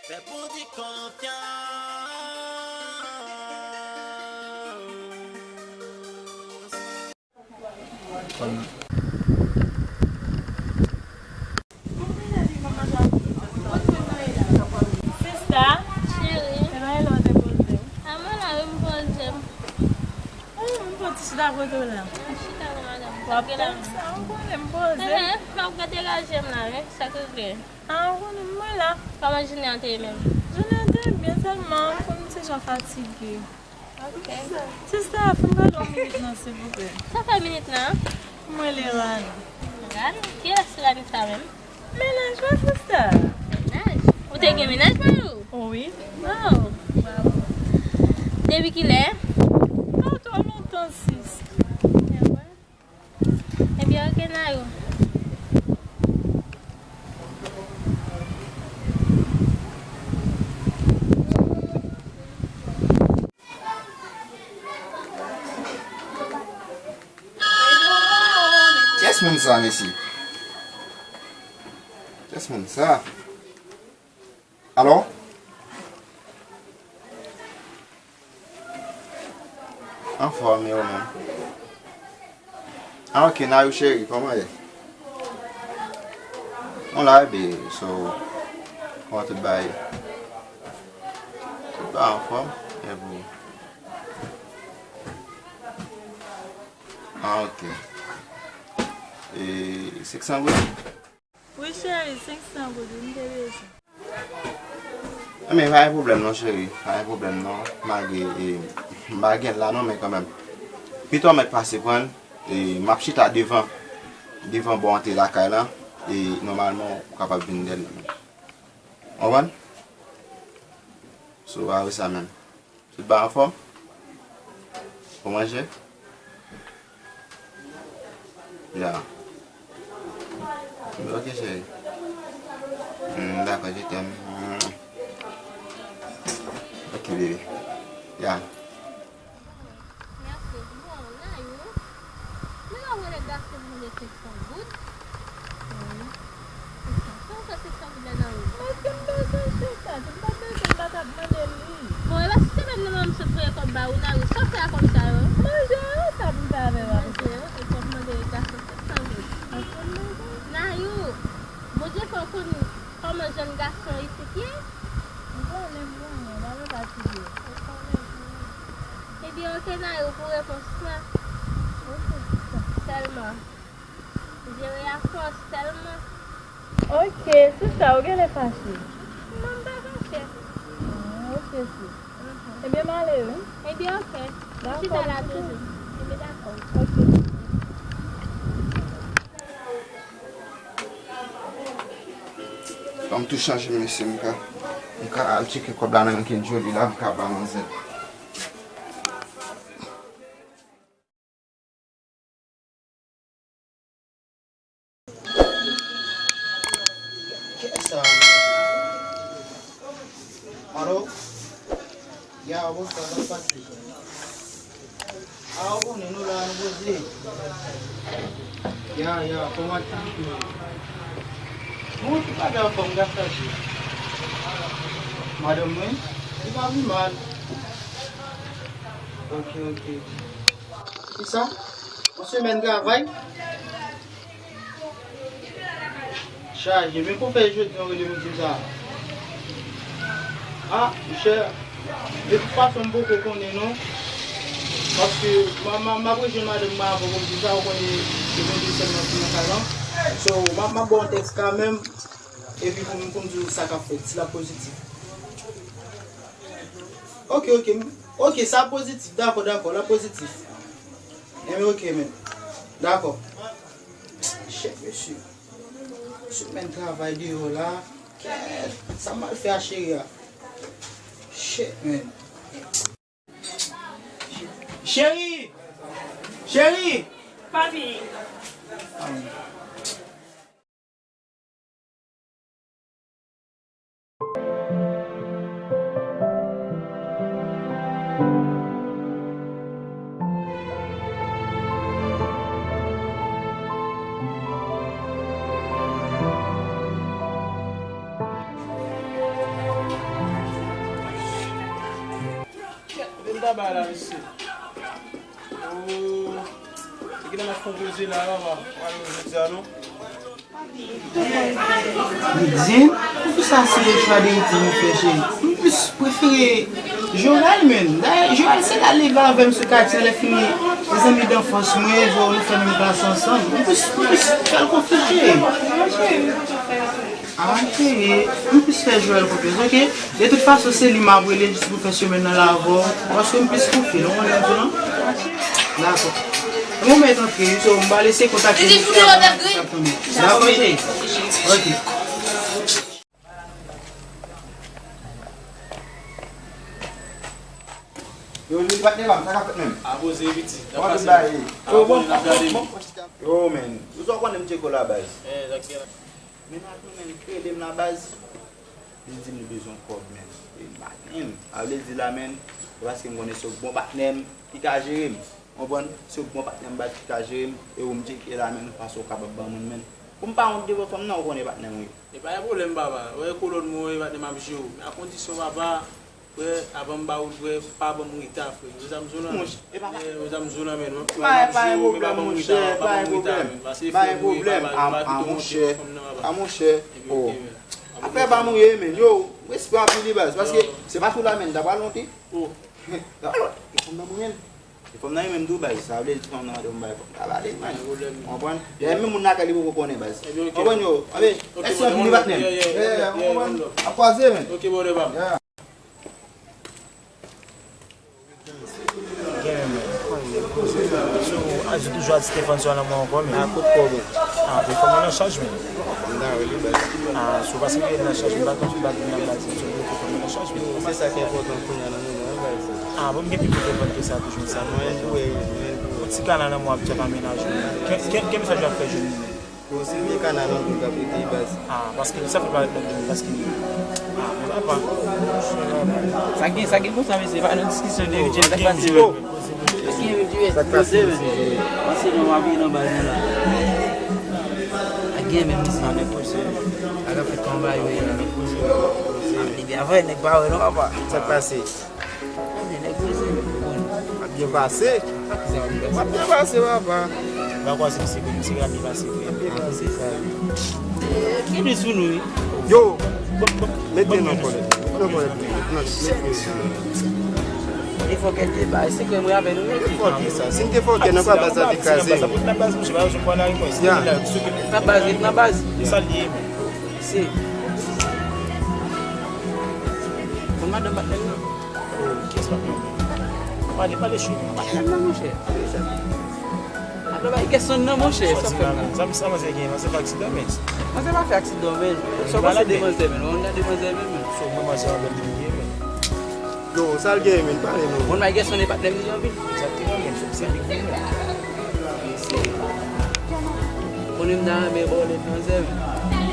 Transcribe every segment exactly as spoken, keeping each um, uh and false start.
Fè Bondye konfyans. Sista, cheri, e bagay la w te poze m. A mwen la wi, m poze m. Wi, m fon ti chita kote w la. M chita la, madanm. W ap tann sa, m konnen m poze. Ehe, m ap gade raje m la wi, sa k rive. A, ou konnen mwen la. Kòman jounen an te ye menm? Jounen an te byen, sèlman m konn ti jan fatige. Ok. Sista, fè m gade yon minit nan, silvouplè. Sa fè minit nan? Mwen rele Rani. Rani? Kilès Rani sa menm? Mennaj mwen, sista. Mennaj? Ou te gen mennaj, Mayou? Wi. Oh, bravo. Depi kilè? Pa twò lontan, sis. Ebyen, ok, Nayou. Kiyès moun sa, mesye? Kiyès moun sa? Alo? Anfòm, e ou menm? Ah, ok, Nayou cheri, kòman ye? Mwen la, baby, so, kòman tout bagay? Tout bagay anfòm, e pou ou? Ah, ok. E senk san goud? Wi, cheri, senk san goud, wi, m te bezwen. Enben, pa gen pwoblèm non, cheri. Pa gen pwoblèm non. Malgre, e, m pa gen l la non, men kanmenm. Pito w mèt pase pran l, e, m ap chita devan, devan bò antre lakay la, e, nòmalman, ou kapab vin dèyè l la menm. Konprann? So, a wi sa menm. Tout bagay anfòm? Ou manje? Ya. Ok, cheri. Hmm, dakò, je t'aime. Hmm. Ok, bebe. Ya. Mèsi. Bon, Nayou, men w ap rele gason pou mande senk san goud? Wi. Sa w fè senk san goud la, Nayou? Paske m bezwen chita, si m pa t bezwen, m pa t ap mande l li. Bon, e pa si se menm nan men m sot voye kòb ba ou, Nayou, sa w fè a kòb sa yo? Manje a, sa pou m fè avè l? Manje yo, epi w ap mande gason senk san goud. Paske m bezwen. Nayou, Bondye fè w konn kòman jèn gason isit ye? M konnen, m konnen, pa gen fatige. Ou konnen, konnen. Ebyen, ok, Nayou, pou repons lan. Ok, sista. Sèlman. Jere a fòs sèlman. Ok, sista, ou genlè fache. Non, m pa fache. Ah, ok, sis. Mhm. Ebyen, m ale, wi. Ebyen, ok. Dakò, m chita la toujou. Ebyen, dakò. Ok. Ban m tou chanje, mesye, m ka, m ka al tcheke kòb la nan men Ken Joli la, m ka ba manzè. Kiyès sa? Alo? Ya, bonswa, sa k pase? A, ou konnen nou la, nou poze. Ya, ya, kòman aktivite yo? Bon, tout bagay anfòm, gras a Dye. Madanm mwen, li pa pi mal. Ok, ok. Kisa? Yon semèn travay? Chaje, men pou fè jodi an rele m di m sa. A, monchè, de tout fason m poko konnen non. Paske m, m, m ap rejwenn madanm mwen avan pou m di sa, ou konnen se nou de sèlman ki nan kay lan. So, m ap, m ap ba w yon tèks kanmenm, epi pou m, pou m di w sa k ap fèt, si l ap pozitif. Ok, ok, m, ok, sa pozitif, dakò, dakò, l ap pozitif. Enben, ok, men. Dakò. Shit, mesye. Semèn travay deyò la. Kèt, sa m al fè a cheri a? Shit, man. Cheri! Cheri! Papi. Sa bay la, mesye. Oh. Li genlè mèt fè yon poze la, papa. Pale jodi a, non? Lidin, poukisa se chwa de Lidin ou fè, cheri? M plis prefere Joel, menm. Dayè, Joel se la leve avè m sou katye, lè fini, se zanmi danfans mwen, nou fè menm klas ansanm. M plis, m plis fè l konfyans, cheri. Ah, cheri, m plis fè Joel konfyans, oke? De tout fason, se li m ap rele jis pou fè semèn nan la avè w. Paske m plis konfye l, ou konprann sa m di w lan? Dakò. Bon, mèt antre, so, m va lese kontakte misye avan. Dakò, cheri. Oke. Yo, li patnè pa m, sa k ap fèt menm? A poze piti, n ap pase. Yo, bon, bon, bon, bon. Yo, men, ou sa w konnen m tcheke w la, baz. Eh, sa k gen la? Men Matou, men, li rele m la, baz. Li di m li bezwen kòb, men. E m pa gen. A vle di la, men, se paske m konnen se yon bon patnè m ki ka jere m. Konprann? Se yon bon patnè m, baz, ki ka jere m. E ou m tcheke la, men, fason w kapab ban moun, men. Pou m pa wont devan fanm nan, ou konnen patnè m, wi. E pa gen pwoblèm, papa. Wè, kolòn mwen, e patnè m ap jere w. Men a kondisyon, papa, frè, avan m ba ou l, frè, pa ban m reta, frè. Ou sa m di w lan? Monchè, e papa. Eh, ou sa m di w lan, men. Pa, pa gen pwoblèm, monchè, pa gen pwoblèm. Pa gen pwoblèm. A, a, monchè. A, monchè. Oh. Afè pa mouye, men. Yo, respè anpil, wi, baz. Paske se pa sou la, men, ta pral monte. Oh. Ta pral monte. E fanm nan mouye. E fanm nan renmen m tou, baz. Sa vle di fanm nan mande m bay fanm. Ta pale, man. Konprann? Dayè, menm moun lakay li poko konnen, baz. Konprann, yo? Anben, mèsi anpil, wi, patnè m. Yeah, yeah, yeah, yeah, yeah. Ap kwaze, men. Ok, bon, lè pa m. Yeah. Gen, men. So, a di toujou a di Stefan sou nan mwen ankò, men. A, kot kò, men? A, telefòn mwen nan chaj, men. M ta rele, baz. A, so, paske li nan chaj, men, pa konn si bat nan baz, so, telefòn mwen nan chaj, men. Se sa ki enpòtan kounye a nan moman an, baz. A, bon, m gen pi gwo telefòn ke sa toujou, sa. Mwen, tou, e, mwen, tou. Yon ti kanal nan mwen ap djab amenaje. Ke, ke, ke mesaj w ap fè jwenn li? Bon, se vye kanal an tou k ap rete, baz. A, paske sa fè parèt lòt moun, paske, a, men papa. Sa gen, sa gen konsa, mesye, pa nan diskisyon de ridjèl, sa k pase, men? Sa k pase, mesye? Pase non, m ap vin nan baz mwen la. Sa gen, men, mesye? Sa k ap fèt konba yo ye la. Depi avan, nèg pa wè non, papa. Sa k pase? Gade, nèg poze, men, bon. W ap byen pase. Sa ki sa w ap pase? W ap byen pase, papa. M pa kwè se misye, misye ka byen pase vre. W ap byen pase, sa. Eh, gen de sou nou, wi. Yo! Mete nan kòlèt. Nan kòlèt. Nan, mete. Defòkè te bay, se kè mwen avè nou, wi. Defòkè sa. Si m te fòkè, nan pa baz la te kraze. Sa fout nan baz, monchè, pa yo jwenn pwa la, wi, mwen. Ya. Nan baz, ret nan baz. E sa l ye, men. Se. Bon, madanm pa t menm, non. Oh, kiyès patnè w? Pale, pale cho, men. Patnè m nan, monchè. Pale sa. Ap bay kèsyon nan, monchè. Sa w fè la, men. Sa, sa manzè gen, manzè fè aksidan, men. Manzè pa fè aksidan, men. Sa w panse de manzè, men? Ou konn gade manzè, men, men. So, mwen, manzè an bèl moun ye, men. Yo, sa l gen, men? Pale non. Moun bay kèsyon de patnè m li anpil. Egzakteman, men. Se big deal, men. Konnen m ta renmen ba w lèt manzè, men.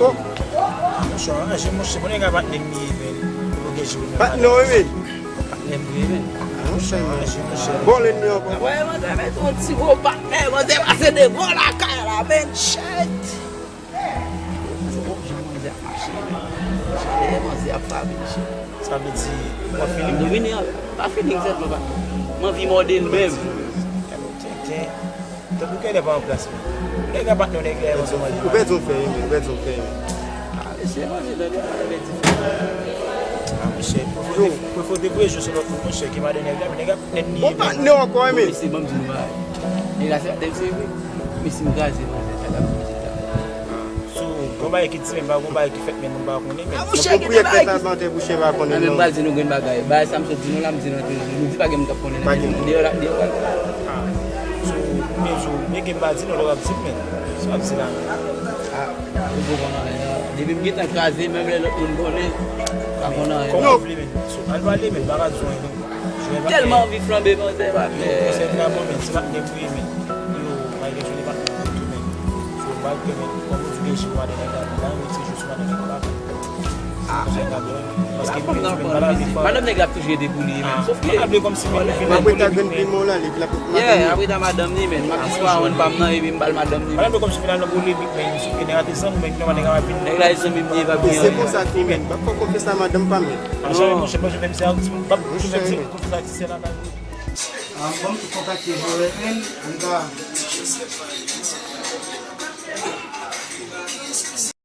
Oh! Ah, monchè, anranje, monchè. Konnen gen patnè m ye, men. Patnè w ye, men. Patnè m ye, men. Ah, monchè, anranje, monchè. Bon, lèt mwen ankò. Wè, manzè, men, se yon ti gwo patnè, manzè, pase devan lakay la, men, shit. Jan manzè ap mache, men. Chalè manzè ap frape, men. Sa vle di, w ap feeling? M domine, pa feeling sèlman, pa. M anvi mòde l menm. Tenten. Tankou kèlè pa an plas, men. Nèg la pa t non nèg la, yon sèlman li. Ou pèdi yon fè, wi, men. Ou pèdi yon fè, wi. Ah, mesye, manzè, tande, pa pèdi fè. Ah, monchè, prefere w te voye jwe sou lòt moun, monchè, ke madan nèg la, men nèg la, nèg li. Bon, patnè w ankò, wi, men. Mesye, ban m di nou bagay. Nèg la, se patnè m, se vre. Men si m kraze manzè, sa k ap vin rezilta. So, gon bagay ki di, men pa gon bagay ki fèt, men moun pa konnen, men. Ah, monchè, gen de bagay ki... Pou chen pa konnen, non. Mwen pral di nou grenn bagay. Bagay sa m sot di nou la, m di nou antre nou. Nou di pa gen moun k ap konnen, men deyò la, deyò pral konnen. Ah. So, men so, men ke m pa di nou, lè w ap di m, men. Sa w ap di la, men. Ah, ou pa konn anyen, non. Depi m gentan kraze, menm lè lòt moun konnen, pa konn anyen. Kòman w vle, men? So, al pale, men, m pa ka di w anyen, non. M tèlman anvi flanbe manzè, pa fè. Yo, konsèy m ka ba w, men, se patnè m ou ye, men. Yo, malgre jodi patnè m tou, men. So, malgre, men, kòm ou di, gen jou madan nèg la, la, yo ti jou sou madan nèg la. Ah, konsèy m ka ba w, men. Paske m pa vle, men, m pa vle fè. Madanm nèg la ap toujou ede pou li, men. Sof ke, m ap vle kòmsi, men, li vin pou li, men. Yeah, apre ta madanm li, men. M ap jis pran wonn pa m nan, epi m ba l madanm li, men. Madanm li kòmsi finalman pou li, men, sof ke nèg la te zanmi w, men, finalman nèg la pa vin. Nèg la e zanmi m li, e pa vin anyen. Se konsa tou, men. M p ap fè w konfyans a madanm pa m, men. An, janm, monchè, monchè, menm si a, m p ap, monchè, menm si konfyans a ti sè la, pa vin. An bon, m tou kontakte Joel menm, an ka.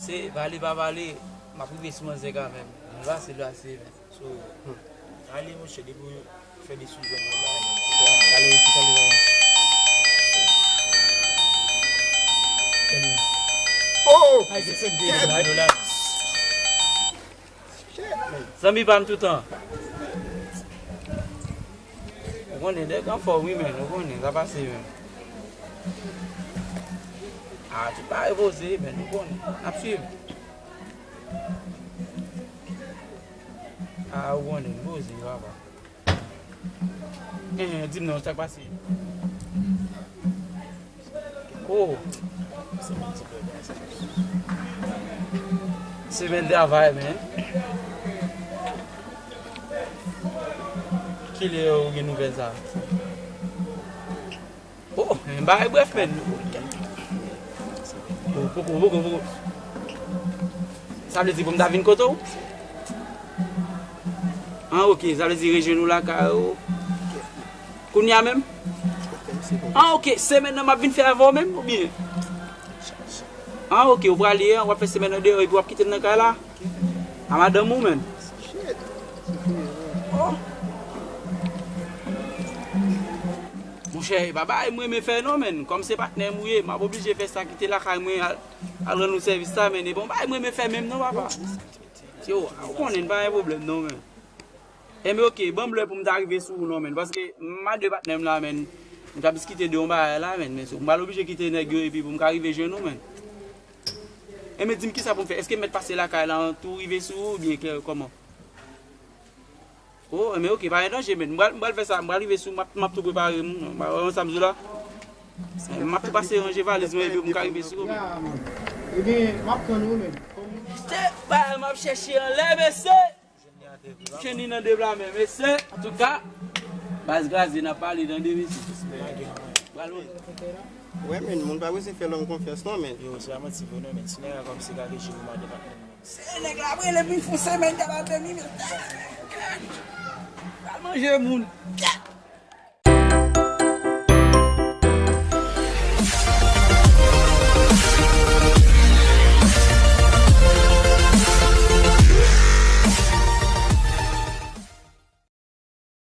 Se vale pa vale, m ap rive sou manzè kanmenm. Mwen pase la se menm. So, hmm. Ale, monchè, depi w fè desizyon pou w bay, men. Kale, kale, kale. Oh! Ay, se fèk de la. Zanmi pa m toutan. Ou konnen, nèg anfòm, wi, men. Ou konnen, sa pase, men. Ah, tout bagay poze, men. Ou konnen. N ap swiv. Ah, ou konnen, poze, papa. Eh, di m non, sa k pase? Oh. Semèn travay, men. Kilè ou gen nouvèl sa? Oh, men bagay brèf, men. Oh, poko, poko, poko. Sa vle di pou m ta vin kote w? An, oke, sa vle di rejwenn ou lakay ou. Kounye a menm? An, oke, semèn nan m ap vin fè avè w menm, oubyen? An, oke, ou prale an, w ap fè semèn nan deyò, epi w ap kite m nan kay la? A madanm ou, menm? Oh. Monchè, e pa bagay m renmen fè non, menm. Kòm se patnè m ou ye, m ap oblije fè sa, kite lakay mwen, al, al rann ou sèvis sa, menm. E bon, bagay m renmen fè menm non, papa. Yo, ou konnen, pa gen pwoblèm non, menm. Enben, oke, ban m lè pou m ta rive sou ou non, menm. Paske m a de patnè m la, menm. M t ap diskite de yon bagay la, menm. Men, m pral oblije kite nèg yo, epi pou m ka rive jwenn ou, menm. Enben, di m kisa pou m fè. Èske m mèt pase lakay la, tou rive sou ou, oubyen kè, kòman? Oh, men oke, pa gen danje, men. M pral, m pral fè sa, m pral rive sou, m ap, m ap tou prepare m, m ap, sa m di w la. M ap tou pase ranje valiz mwen, epi pou m ka rive sou ou, men. Ya, man. Ebyen, m ap tann ou, men. Se pa m ap chèche anlè, mesye. Chen ni nan de bra men, mesye. Antouka, baz kraze, n ap pale tande, mesye. Pral wè. Wè, men, moun pa bezwen fè lòm konfyans, non, men. Yo, se pa manti vre, non, men. Si nèg la kòmanse kraze cheve, m a depa. Se nèg la ap rele m, li fon semèn, gad atè mi, men. Pral manje moun.